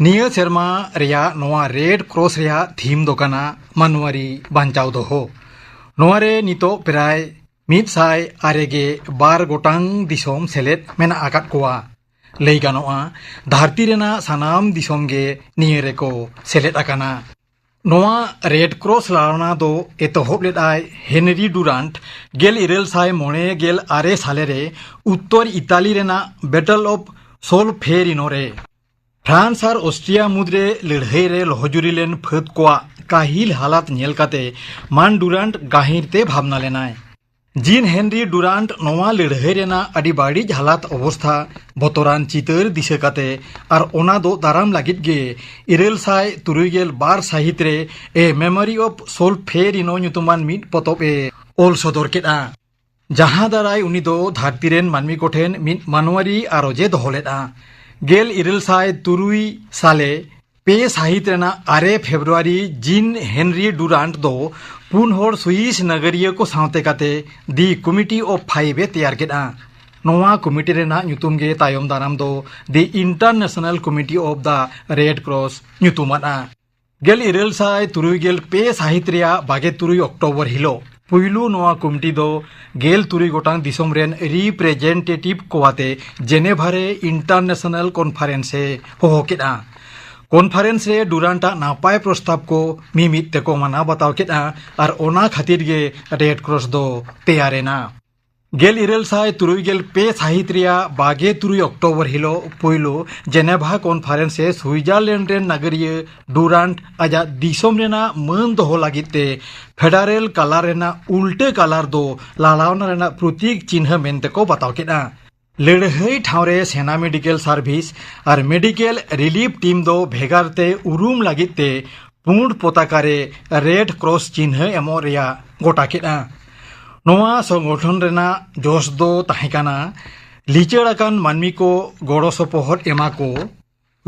ᱱᱤᱭᱟᱹ ᱥᱮᱨᱢᱟ ᱨᱮᱭᱟᱜ ᱱᱚᱣᱟ ᱨᱮᱰ ᱠᱨᱚᱥ ᱨᱮᱭᱟᱜ ᱛᱷᱤᱢ ᱫᱚ ᱠᱟᱱᱟ ᱢᱟᱱᱣᱟᱨᱤ ᱵᱟᱧᱪᱟᱣ ᱫᱚᱦᱚ᱾ ᱱᱚᱣᱟ ᱨᱮ ᱱᱤᱛᱚᱜ ᱯᱨᱟᱭ ᱢᱤᱫ ᱥᱟᱭ ᱟᱨᱮ ᱜᱮ ᱵᱟᱨ ᱜᱚᱴᱟᱝ ᱫᱤᱥᱚᱢ ᱥᱮᱞᱮᱫ ᱢᱮᱱᱟᱜ ᱟᱠᱟᱫ ᱠᱚᱣᱟ᱾ ᱞᱟᱹᱭ ᱜᱟᱱᱚᱜᱼᱟ, ᱫᱷᱟᱹᱨᱛᱤ ᱨᱮᱱᱟᱜ ᱥᱟᱱᱟᱢ ᱫᱤᱥᱚᱢ ᱜᱮ ᱱᱤᱭᱟᱹ ᱨᱮᱠᱚ ᱥᱮᱞᱮᱫ ᱟᱠᱟᱱᱟ᱾ ᱱᱚᱣᱟ ᱨᱮᱰ ᱠᱨᱚᱥ ᱞᱟᱲᱟᱣᱱᱟ ᱫᱚ ᱮᱛᱚᱦᱚᱵ ᱞᱮᱫᱟᱭ ᱦᱮᱱᱨᱤ ᱰᱩᱨᱟᱱᱴ ᱜᱮᱞ ᱤᱨᱟᱹᱞ ᱥᱟᱭ ᱢᱚᱬᱮ ᱜᱮᱞ ᱟᱨᱮ ᱥᱟᱞᱮ ᱨᱮ ᱩᱛᱛᱚᱨ ᱤᱛᱟᱞᱤ ᱨᱮᱱᱟᱜ ᱵᱮᱴᱚᱞ ᱚᱯ ᱥᱳᱞᱯᱷᱮᱨᱤᱱᱳ ᱨᱮ᱾ ᱯᱷᱨᱟᱱᱥ ᱟᱨ ᱚᱥᱴᱨᱤᱭᱟ ᱢᱩᱫᱽᱨᱮ ᱞᱟᱹᱲᱦᱟᱹᱭ ᱨᱮ ᱞᱚᱦᱚᱡᱩᱨᱤ ᱞᱮᱱ ᱯᱷᱟᱹᱫ ᱠᱚᱣᱟᱜ ᱠᱟᱹᱦᱤᱞ ᱦᱟᱞᱟᱛ ᱧᱮᱞ ᱠᱟᱛᱮ ᱢᱟᱱ ᱰᱩᱨᱟᱱᱴ ᱜᱟᱹᱦᱤᱨ ᱛᱮ ᱵᱷᱟᱵᱽᱱᱟ ᱞᱮᱱᱟᱭ᱾ ᱡᱤᱱ ᱦᱮᱱᱨᱤ ᱰᱩᱨᱟᱱᱴ ᱱᱚᱣᱟ ᱞᱟᱹᱲᱦᱟᱹᱭ ᱨᱮᱱᱟᱜ ᱟᱹᱰᱤ ᱵᱟᱹᱲᱤᱡ ᱦᱟᱞᱟᱛ ᱚᱵᱚᱥᱛᱷᱟ, ᱵᱚᱛᱚᱨᱟᱱ ᱪᱤᱛᱟᱹᱨ ᱫᱤᱥᱟᱹ ᱠᱟᱛᱮ ᱟᱨ ᱚᱱᱟ ᱫᱚ ᱫᱟᱨᱟᱢ ᱞᱟᱹᱜᱤᱫ ᱜᱮ ᱤᱨᱟᱹᱞ ᱥᱟᱭ ᱛᱩᱨᱩᱭ ᱜᱮᱞ ᱵᱟᱨ ᱥᱟᱹᱦᱤᱛ ᱨᱮ A Memory of Solferino ᱧᱩᱛᱩᱢᱟᱱ ᱢᱤᱫ ᱯᱚᱛᱚᱵ ᱮ ᱚᱞ ᱥᱚᱫᱚᱨ ᱠᱮᱫᱼᱟ, ᱡᱟᱦᱟᱸ ᱫᱟᱨᱟᱭ ᱩᱱᱤ ᱫᱚ ᱫᱷᱟᱹᱨᱛᱤ ᱨᱮᱱ ᱢᱟᱹᱱᱢᱤ ᱠᱚᱴᱷᱮᱱ ᱢᱤᱫ ᱢᱟᱱᱣᱟᱨᱤ ᱟᱨᱚᱡ ᱮ ᱫᱚᱦᱚ ᱞᱮᱫᱼᱟ᱾ ᱜᱮᱞ ᱤᱨᱟᱹᱞ ᱥᱟᱭ ᱛᱩᱨᱩᱭ ᱥᱟᱞᱮ ᱯᱮ ᱥᱟᱹᱦᱤᱛ ᱨᱮᱱᱟᱜ ᱟᱨᱮ ᱯᱷᱮᱵᱽᱨᱩᱣᱟᱨᱤ ᱡᱤᱱ ᱦᱮᱱᱨᱤ ᱰᱩᱨᱟᱱᱴ ᱫᱚ ᱯᱩᱱ ᱦᱚᱲ ᱥᱩᱭᱤᱥ ᱱᱟᱜᱟᱨᱤᱭᱟᱹ ᱠᱚ ᱥᱟᱶᱛᱮ ᱠᱟᱛᱮ The Committee of Five ᱮ ᱛᱮᱭᱟᱨ ᱠᱮᱫᱼᱟ᱾ ᱱᱚᱣᱟ ᱠᱚᱢᱤᱴᱤ ᱨᱮᱱᱟᱜ ᱧᱩᱛᱩᱢ ᱜᱮ ᱛᱟᱭᱚᱢ ᱫᱟᱨᱟᱢ ᱫᱚ The International Committee of the Red Cross ᱧᱩᱛᱩᱢᱟᱫᱼᱟ᱾ ᱜᱮᱞ ᱤᱨᱟᱹᱞ ᱥᱟᱭ ᱛᱩᱨᱩᱭ ᱜᱮᱞ ᱯᱮ ᱥᱟᱹᱦᱤᱛ ᱨᱮᱭᱟᱜ ᱵᱟᱜᱮ ᱛᱩᱨᱩᱭ ᱚᱠᱴᱳᱵᱚᱨ ᱦᱤᱞᱳᱜ ᱯᱩᱭᱞᱩ ᱱᱚᱣᱟ ᱠᱚᱢᱤᱴᱤ ᱫᱚ ᱜᱮᱞ ᱛᱩᱨᱩᱭ ᱜᱚᱴᱟᱝ ᱫᱤᱥᱚᱢ ᱨᱮᱱ ᱨᱤᱯᱨᱮᱡᱮᱱᱴᱮᱴᱤᱵᱷ ᱠᱚ ᱟᱛᱮ ᱡᱮᱱᱮᱵᱷᱟ ᱨᱮ ᱤᱱᱴᱟᱨᱱᱮᱥᱚᱱᱟᱞ ᱠᱚᱱᱯᱷᱟᱨᱮᱱᱥ ᱮ ᱦᱚᱦᱚ ᱠᱮᱫᱼᱟ᱾ ᱠᱚᱱᱯᱷᱟᱨᱮᱱᱥ ᱨᱮ ᱰᱩᱨᱟᱱᱴ ᱟᱜ ᱱᱟᱯᱟᱭ ᱯᱨᱚᱥᱛᱟᱵ ᱠᱚ ᱢᱤᱢᱤᱫ ᱛᱮᱠᱚ ᱢᱟᱱᱟᱣ ᱵᱟᱛᱟᱣ ᱠᱮᱫᱼᱟ ᱟᱨ ᱚᱱᱟ ᱠᱷᱟᱹᱛᱤᱨ ᱜᱮ ᱨᱮᱰ ᱠᱨᱚᱥ ᱫᱚ ᱛᱮᱭᱟᱨ ᱮᱱᱟ᱾ ᱜᱮᱞ ᱤᱨᱟᱹᱞ ᱥᱟᱭ ᱛᱩᱨᱩᱭ ᱜᱮᱞ ᱯᱮ ᱥᱟᱹᱦᱤᱛ ᱨᱮᱭᱟᱜ ᱵᱟᱜᱮ ᱛᱩᱨᱩᱭ ᱚᱠᱴᱳᱵᱚᱨ ᱦᱤᱞᱳᱜ ᱯᱳᱭᱞᱳ ᱡᱮᱱᱮᱵᱷᱟ ᱠᱚᱱᱯᱷᱟᱨᱮᱱᱥ ᱨᱮ ᱥᱩᱭᱡᱟᱨᱞᱮᱱᱰ ᱨᱮᱱ ᱱᱟᱜᱟᱨᱤᱭᱟᱹ ᱰᱩᱨᱟᱱᱴ ᱟᱡᱟᱜ ᱫᱤᱥᱚᱢ ᱨᱮᱱᱟᱜ ᱢᱟᱹᱱ ᱫᱚᱦᱚ ᱞᱟᱹᱜᱤᱫ ᱛᱮ ᱯᱷᱮᱰᱟᱨᱮᱞ ᱠᱟᱞᱟᱨ ᱨᱮᱱᱟᱜ ᱩᱞᱴᱟᱹ ᱠᱟᱞᱟᱨ ᱫᱚ ᱞᱟᱲᱟᱣᱱᱟ ᱨᱮᱱᱟᱜ ᱯᱨᱚᱛᱤᱠ ᱪᱤᱱᱦᱟᱹ ᱢᱮᱱᱛᱮ ᱠᱚ ᱵᱟᱛᱟᱣ ᱠᱮᱫᱼᱟ᱾ ᱞᱟᱹᱲᱦᱟᱹᱭ ᱴᱷᱟᱶ ᱨᱮ ᱥᱮᱱᱟ ᱢᱮᱰᱤᱠᱮᱞ ᱥᱟᱨᱵᱷᱤᱥ ᱟᱨ ᱢᱮᱰᱤᱠᱮᱞ ᱨᱤᱞᱤᱯ ᱴᱤᱢ ᱫᱚ ᱵᱷᱮᱜᱟᱨ ᱛᱮ ᱩᱨᱩᱢ ᱞᱟᱹᱜᱤᱫ ᱛᱮ ᱯᱩᱸᱰ ᱯᱚᱛᱟᱠᱟ ᱨᱮ ᱨᱮᱰ ᱠᱨᱚᱥ ᱪᱤᱱᱦᱟᱹ ᱮᱢᱚᱜ ᱨᱮᱭᱟᱜ ᱜᱚᱴᱟ ᱠᱮᱫᱼᱟ᱾ ᱱᱚᱣᱟ ᱥᱚᱝᱜᱚᱴᱷᱚᱱ ᱨᱮᱱᱟᱜ ᱡᱚᱥ ᱫᱚ ᱛᱟᱦᱮᱸ ᱠᱟᱱᱟ ᱞᱤᱪᱟᱹᱲ ᱟᱠᱟᱱ ᱢᱟᱹᱱᱢᱤ ᱠᱚ ᱜᱚᱲᱚ ᱥᱚᱯᱚᱦᱚᱫ ᱮᱢᱟ ᱠᱚ,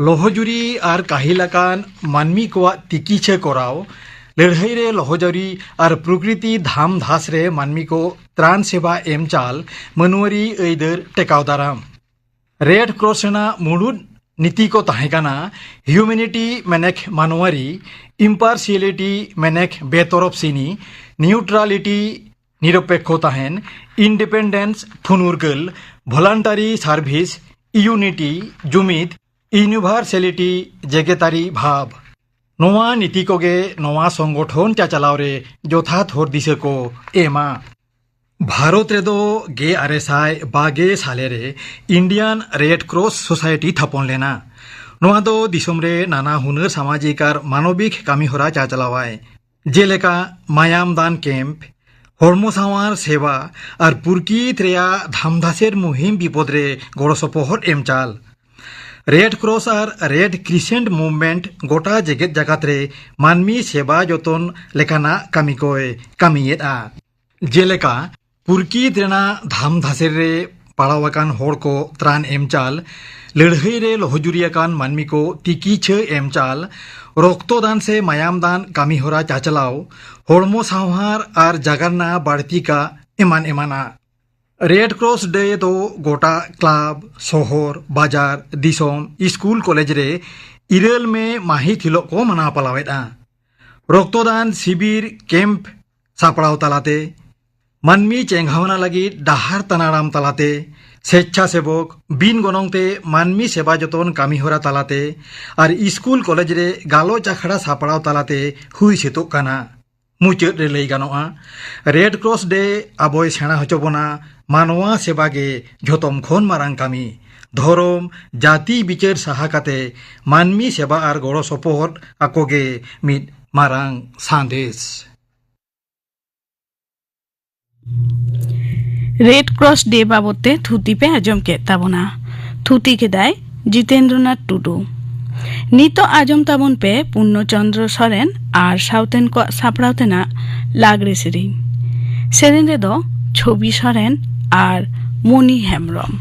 ᱞᱚᱦᱚᱡᱩᱨᱤ ᱟᱨ ᱠᱟᱹᱦᱤᱞ ᱟᱠᱟᱱ ᱢᱟᱹᱱᱢᱤ ᱠᱚᱣᱟᱜ ᱛᱤᱠᱤᱪᱷᱟᱹ ᱠᱚᱨᱟᱣ, ᱞᱟᱹᱲᱦᱟᱹᱭ ᱨᱮ ᱞᱚᱦᱚᱡᱩᱨᱤ ᱟᱨ ᱯᱨᱚᱠᱨᱤᱛᱤ ᱫᱷᱟᱢ ᱫᱷᱟᱥ ᱨᱮ ᱢᱟᱹᱱᱢᱤ ᱠᱚ ᱛᱨᱟᱱ ᱥᱮᱵᱟ ᱮᱢ ᱪᱟᱞ, ᱢᱟᱹᱱᱣᱟᱹᱨᱤ ᱟᱹᱭᱫᱟᱹᱨ ᱴᱮᱠᱟᱣ ᱫᱟᱨᱟᱢ᱾ ᱨᱮᱰ ᱠᱨᱚᱥ ᱨᱮᱱᱟᱜ ᱢᱩᱲᱩᱫ ᱱᱤᱛᱤ ᱠᱚ ᱛᱟᱦᱮᱸ ᱠᱟᱱᱟ ᱦᱤᱭᱩᱢᱮᱱᱤᱴᱤ ᱢᱮᱱᱮᱠ ᱢᱟᱱᱣᱟᱨᱤ, ᱤᱢᱯᱟᱨᱥᱤᱭᱟᱞᱤᱴᱤ ᱢᱮᱱᱮᱠ ᱵᱮᱛᱚᱨᱚᱯ ᱥᱤᱱᱤ, ᱱᱤᱭᱩᱴᱨᱟᱞᱤᱴᱤ ᱱᱤᱨᱚᱯᱮᱠᱠᱷᱚ ᱛᱟᱦᱮᱱ, ᱤᱱᱰᱤᱯᱮᱱᱰᱮᱱᱥ ᱯᱷᱩᱱᱩᱨᱜᱟᱹᱞ, ᱵᱷᱚᱞᱟᱱᱴᱟᱨᱤ ᱥᱟᱨᱵᱷᱤᱥ, ᱤᱭᱩᱱᱤᱴᱤ ᱡᱩᱢᱤᱫ, ᱤᱭᱩᱱᱤᱵᱷᱟᱨᱥᱟᱞᱤᱴᱤ ᱡᱮᱜᱮᱛᱟᱨᱤ ᱵᱷᱟᱵᱽ᱾ ᱱᱚᱣᱟ ᱱᱤᱛᱤ ᱠᱚᱜᱮ ᱱᱚᱣᱟ ᱥᱚᱝᱜᱚᱴᱷᱚᱱ ᱪᱟᱪᱟᱞᱟᱣ ᱨᱮ ᱡᱚᱛᱷᱟᱛ ᱦᱚᱨ ᱫᱤᱥᱟᱹ ᱠᱚ ᱮᱢᱟ᱾ ᱵᱷᱟᱨᱚᱛ ᱨᱮᱫᱚ ᱜᱮᱞ ᱟᱨᱮ ᱥᱟᱭ ᱵᱟᱜᱮ ᱥᱟᱞᱮ ᱨᱮ ᱤᱱᱰᱤᱭᱟᱱ ᱨᱮᱰ ᱠᱨᱚᱥ ᱥᱳᱥᱟᱭᱴᱤ ᱛᱷᱟᱯᱚᱱ ᱞᱮᱱᱟ᱾ ᱱᱚᱣᱟ ᱫᱚ ᱫᱤᱥᱚᱢ ᱨᱮ ᱱᱟᱱᱟ ᱦᱩᱱᱟᱹᱨ ᱥᱟᱢᱟᱡᱤᱠ ᱟᱨ ᱢᱟᱱᱚᱵᱤᱠ ᱠᱟᱹᱢᱤᱦᱚᱨᱟ ᱪᱟᱪᱟᱞᱟᱣᱟᱭ, ᱡᱮᱞᱮᱠᱟ ᱢᱟᱭᱟᱢ ᱫᱟᱱ ᱠᱮᱢᱯ, ᱦᱚᱲᱢᱚ ᱥᱟᱶᱟᱨ ᱥᱮᱵᱟ ᱟᱨ ᱯᱩᱨᱠᱤᱛ ᱨᱮᱭᱟᱜ ᱫᱷᱟᱢᱫᱷᱟᱥᱮᱨ ᱢᱩᱦᱤᱢ ᱵᱤᱯᱚᱫ ᱨᱮ ᱜᱚᱲᱚ ᱥᱚᱯᱚᱦᱚᱫ ᱮᱢ ᱪᱟᱞ᱾ ᱨᱮᱰ ᱠᱨᱚᱥ ᱟᱨ ᱨᱮᱰ ᱠᱨᱤᱥᱮᱱᱴ ᱢᱩᱵᱷᱢᱮᱱᱴ ᱜᱚᱴᱟ ᱡᱮᱜᱮᱛ ᱡᱟᱠᱟᱛ ᱨᱮ ᱢᱟᱹᱱᱢᱤ ᱥᱮᱵᱟ ᱡᱚᱛᱚᱱ ᱞᱮᱠᱟᱱᱟᱜ ᱠᱟᱹᱢᱤ ᱠᱚᱭ ᱠᱟᱹᱢᱤᱭᱮᱫᱼᱟ᱾ ᱡᱮᱞᱮᱠᱟ, ᱯᱩᱨᱠᱤᱛ ᱨᱮᱱᱟᱜ ᱫᱷᱟᱢ ᱫᱷᱟᱥᱮᱨ ᱨᱮ ᱯᱟᱲᱟᱣ ᱟᱠᱟᱱ ᱦᱚᱲ ᱠᱚ ᱛᱨᱟᱱ ᱮᱢ ᱪᱟᱞ, ᱞᱟᱹᱲᱦᱟᱹᱭ ᱨᱮ ᱞᱚᱦᱚᱡᱩᱨᱤ ᱟᱠᱟᱱ ᱢᱟᱹᱱᱢᱤ ᱠᱚ ᱛᱤᱠᱤ ᱪᱷᱟᱹ ᱮᱢ ᱪᱟᱞ, ᱨᱚᱠᱛᱚ ᱫᱟᱱ ᱥᱮ ᱢᱟᱭᱟᱢ ᱫᱟᱱ ᱠᱟᱹᱢᱤ ᱦᱚᱨᱟ ᱪᱟᱪᱞᱟᱣ, ᱦᱚᱲᱢᱚ ᱥᱟᱶᱦᱟᱨ ᱟᱨ ᱡᱟᱜᱟᱨᱱᱟ ᱵᱟᱹᱲᱛᱤ ᱠᱟ ᱮᱢᱟᱱ ᱮᱢᱟᱱᱟᱜ᱾ ᱨᱮᱰ ᱠᱨᱚᱥ ᱰᱮ ᱫᱚ ᱜᱚᱴᱟ ᱠᱞᱟᱵᱽ, ᱥᱚᱦᱚᱨ, ᱵᱟᱡᱟᱨ, ᱫᱤᱥᱚᱢ, ᱥᱠᱩᱞ, ᱠᱚᱞᱮᱡᱽ ᱨᱮ ᱤᱨᱟᱹᱞ ᱢᱮ ᱢᱟᱹᱦᱤᱛ ᱦᱤᱞᱳᱜ ᱠᱚ ᱢᱟᱱᱟᱣ ᱯᱟᱞᱟᱣᱮᱫᱼᱟ᱾ ᱨᱚᱠᱛᱚᱫᱟᱱ ᱥᱤᱵᱤᱨ ᱠᱮᱢᱯ ᱥᱟᱯᱲᱟᱣ ᱛᱟᱞᱟᱛᱮ, ᱢᱟᱹᱱᱢᱤ ᱪᱮᱸᱜᱷᱟᱣᱱᱟ ᱞᱟᱹᱜᱤᱫ ᱰᱟᱦᱟᱨ ᱛᱟᱱᱟᱲᱟᱢ ᱛᱟᱞᱟᱛᱮ, ᱥᱮᱪᱪᱷᱟ ᱥᱮᱵᱚᱠ ᱵᱤᱱ ᱜᱚᱱᱚᱝ ᱛᱮ ᱢᱟᱹᱱᱢᱤ ᱥᱮᱵᱟ ᱡᱚᱛᱚᱱ ᱠᱟᱹᱢᱤ ᱦᱚᱨᱟ ᱛᱟᱞᱟᱛᱮ ᱟᱨ ᱥᱠᱩᱞ ᱠᱚᱞᱮᱡᱽ ᱨᱮ ᱜᱟᱞᱚᱪ ᱟᱠᱷᱲᱟ ᱥᱟᱯᱲᱟᱣ ᱛᱟᱞᱟᱛᱮ ᱦᱩᱭ ᱥᱟᱹᱛᱚᱜ ᱠᱟᱱᱟ᱾ ᱢᱩᱪᱟᱹᱫ ᱨᱮ ᱞᱟᱹᱭ ᱜᱟᱱᱚᱜᱼᱟ, ᱨᱮᱰ ᱠᱨᱚᱥ ᱰᱮ ᱟᱵᱚᱭ ᱥᱮᱬᱟ ᱦᱚᱪᱚ ᱵᱚᱱᱟ ᱢᱟᱱᱣᱟ ᱥᱮᱵᱟ ᱜᱮ ᱡᱷᱚᱛᱚᱢ ᱠᱷᱚᱱ ᱢᱟᱨᱟᱝ ᱠᱟᱹᱢᱤ᱾ ᱫᱷᱚᱨᱚᱢ, ᱡᱟᱹᱛᱤ ᱵᱤᱪᱟᱹᱨ ᱥᱟᱦᱟ ᱠᱟᱛᱮ ᱢᱟᱹᱱᱢᱤ ᱥᱮᱵᱟ ᱟᱨ ᱜᱚᱲᱚ ᱥᱚᱯᱚᱦᱚᱫ ᱟᱠᱚ ᱜᱮ ᱢᱤᱫ ᱢᱟᱨᱟᱝ ᱥᱟᱸᱫᱮᱥ᱾ ᱨᱮᱰ ᱠᱨᱚᱥ ᱰᱮ ᱵᱟᱵᱚᱛ ᱛᱮ ᱛᱷᱩᱛᱤ ᱯᱮ ᱟᱸᱡᱚᱢ ᱠᱮᱫ ᱛᱟᱵᱚᱱᱟ᱾ ᱛᱷᱩᱛᱤ ᱠᱮᱫᱟᱭ ᱡᱤᱛᱮᱱᱫᱨᱚᱱᱟᱛᱷ ᱴᱩᱰᱩ᱾ ᱱᱤᱛᱚᱜ ᱟᱸᱡᱚᱢ ᱛᱟᱵᱚᱱ ᱯᱮ ᱯᱩᱨᱱᱚ ᱪᱚᱱᱫᱨᱚ ᱥᱚᱨᱮᱱ ᱟᱨ ᱥᱟᱶᱛᱮᱱ ᱠᱚᱣᱟᱜ ᱥᱟᱯᱲᱟᱣ ᱛᱮᱱᱟᱜ ᱞᱟᱜᱽᱲᱮ ᱥᱮᱨᱮᱧ᱾ ᱥᱮᱨᱮᱧ ᱨᱮᱫᱚ ᱪᱷᱚᱵᱤ ᱥᱚᱨᱮᱱ ᱟᱨ ᱢᱚᱱᱤ ᱦᱮᱢᱵᱨᱚᱢ᱾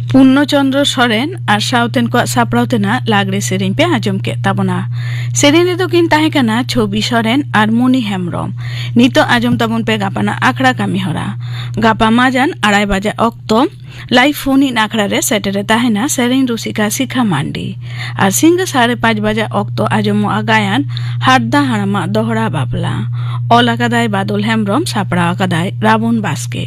ᱯᱩᱨᱱᱚ ᱪᱚᱱᱫᱨᱚ ᱥᱚᱨᱮᱱ ᱟᱨ ᱥᱟᱶᱛᱮᱱ ᱠᱚᱣᱟᱜ ᱥᱟᱯᱲᱟᱣ ᱛᱮᱱᱟᱜ ᱞᱟᱜᱽᱲᱮ ᱥᱮᱨᱮᱧ ᱯᱮ ᱟᱸᱡᱚᱢ ᱠᱮᱫ ᱛᱟᱵᱚᱱᱟ᱾ ᱥᱮᱨᱮᱧ ᱨᱮᱫᱚ ᱠᱤᱱ ᱛᱟᱦᱮᱸ ᱠᱟᱱᱟ ᱪᱷᱚᱵᱤ ᱥᱚᱨᱮᱱ ᱟᱨ ᱢᱩᱱᱤ ᱦᱮᱢᱵᱽᱨᱚᱢ᱾ ᱱᱤᱛᱚᱜ ᱟᱸᱡᱚᱢ ᱛᱟᱵᱚᱱ ᱯᱮ ᱜᱟᱯᱟᱱᱟᱜ ᱟᱠᱷᱲᱟ ᱠᱟᱹᱢᱤ ᱦᱚᱨᱟ᱾ ᱜᱟᱯᱟ ᱢᱟᱡᱟᱱ ᱟᱲᱟᱭ ᱵᱟᱡᱟ ᱚᱠᱛᱚ ᱞᱟᱭᱤᱵᱷ ᱯᱷᱳᱱ ᱤᱱ ᱟᱠᱷᱲᱟ ᱨᱮ ᱥᱮᱴᱮᱨ ᱮ ᱛᱟᱦᱮᱱᱟ ᱥᱮᱨᱮᱧ ᱨᱩᱥᱤᱠᱟ ᱥᱤᱠᱷᱟ ᱢᱟᱱᱰᱤ᱾ ᱟᱨ ᱥᱤᱸᱜᱟᱹ ᱥᱟᱲᱮ ᱯᱟᱸᱪ ᱵᱟᱡᱟ ᱚᱠᱛᱚ ᱟᱸᱡᱚᱢᱚᱜᱼᱟ ᱜᱟᱭᱟᱱ ᱦᱟᱨᱫᱟ ᱦᱟᱲᱟᱢᱟᱜ ᱫᱚᱦᱲᱟ ᱵᱟᱯᱞᱟ᱾ ᱚᱞ ᱟᱠᱟᱫᱟᱭ ᱵᱟᱫᱚᱞ ᱦᱮᱢᱵᱽᱨᱚᱢ, ᱥᱟᱯᱲᱟᱣ ᱟᱠᱟᱫᱟᱭ ᱨᱟᱵᱚᱱ ᱵᱟᱥᱠᱮ᱾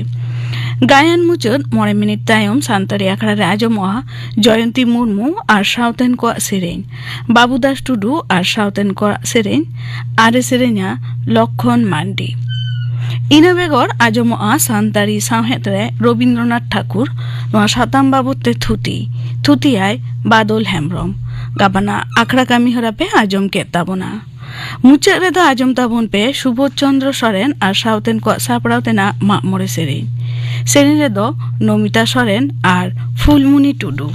ᱜᱟᱭᱟᱱ ᱢᱩᱪᱟᱹᱫ ᱢᱚᱬᱮ ᱢᱤᱱᱤᱴ ᱛᱟᱭᱚᱢ ᱥᱟᱱᱛᱟᱲᱤ ᱟᱠᱷᱲᱟ ᱨᱮ ᱟᱸᱡᱚᱢᱚᱜᱼᱟ ᱡᱚᱭᱚᱱᱛᱤ ᱢᱩᱨᱢᱩ ᱟᱨ ᱥᱟᱶᱛᱮᱱ ᱠᱚᱣᱟᱜ ᱥᱮᱨᱮᱧ, ᱵᱟᱹᱵᱩᱫᱟᱥ ᱴᱩᱰᱩ ᱟᱨ ᱥᱟᱶᱛᱮᱱ ᱠᱚᱣᱟᱜ ᱥᱮᱨᱮᱧ, ᱟᱨᱮ ᱥᱮᱨᱮᱧᱟ ᱞᱚᱠᱠᱷᱚᱱ ᱢᱟᱱᱰᱤ᱾ ᱤᱱᱟᱹ ᱵᱮᱜᱚᱨ ᱟᱸᱡᱚᱢᱚᱜᱼᱟ ᱥᱟᱱᱛᱟᱲᱤ ᱥᱟᱶᱦᱮᱫ ᱨᱮ ᱨᱚᱵᱤᱱᱫᱨᱚᱱᱟᱛᱷ ᱴᱷᱟᱠᱩᱨ ᱱᱚᱣᱟ ᱥᱟᱛᱟᱢ ᱵᱟᱵᱚᱫ ᱛᱮ ᱛᱷᱩᱛᱤ᱾ ᱛᱷᱩᱛᱤᱭᱟᱭ ᱵᱟᱫᱚᱞ ᱦᱮᱢᱵᱽᱨᱚᱢ᱾ ᱜᱟᱯᱟᱱᱟᱜ ᱟᱠᱷᱲᱟ ᱠᱟᱹᱢᱤ ᱦᱚᱨᱟ ᱯᱮ ᱟᱸᱡᱚᱢ ᱠᱮᱫ ᱛᱟᱵᱚᱱᱟ᱾ ᱢᱩᱪᱟᱹᱫ ᱨᱮᱫᱚ ᱟᱸᱡᱚᱢ ᱛᱟᱵᱚᱱ ᱯᱮ ᱥᱩᱵᱳᱫᱷ ᱪᱚᱱᱫᱨᱚ ᱥᱚᱨᱮᱱ ᱟᱨ ᱥᱟᱶᱛᱮᱱ ᱠᱚᱣᱟᱜ ᱥᱟᱯᱲᱟᱣ ᱛᱮᱱᱟᱜ ᱢᱟᱜ ᱢᱚᱬᱮ ᱥᱮᱨᱮᱧ᱾ ᱥᱮᱨᱮᱧ ᱨᱮᱫᱚ ᱱᱚᱢᱤᱛᱟ ᱥᱚᱨᱮᱱ ᱟᱨ ᱯᱷᱩᱞᱢᱩᱱᱤ ᱴᱩᱰᱩ᱾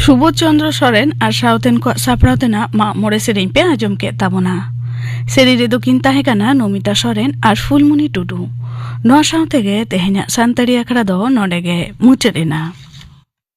ᱥᱩᱵᱳᱫᱷ ᱪᱚᱱᱫᱨᱚ ᱥᱚᱨᱮᱱ ᱟᱨ ᱥᱟᱶᱛᱮᱱ ᱠᱚᱣᱟᱜ ᱥᱟᱯᱲᱟᱣ ᱛᱮᱱᱟᱜ ᱢᱟᱜ ᱢᱚᱬᱮ ᱥᱮᱨᱮᱧ ᱯᱮ ᱟᱸᱡᱚᱢ ᱠᱮᱫ ᱛᱟᱵᱚᱱᱟ᱾ ᱥᱮᱨᱮᱧ ᱨᱮᱫᱚ ᱠᱤᱱ ᱛᱟᱦᱮᱸ ᱠᱟᱱᱟ ᱱᱚᱢᱤᱛᱟ ᱥᱚᱨᱮᱱ ᱟᱨ ᱯᱷᱩᱞᱢᱩᱱᱤ ᱴᱩᱰᱩ᱾ ᱱᱚᱣᱟ ᱥᱟᱶ ᱛᱮᱜᱮ ᱛᱮᱦᱮᱧᱟᱜ ᱥᱟᱱᱛᱟᱲᱤ ᱟᱠᱷᱲᱟ ᱫᱚ ᱱᱚᱰᱮ ᱜᱮ ᱢᱩᱪᱟᱹᱫ ᱮᱱᱟ᱾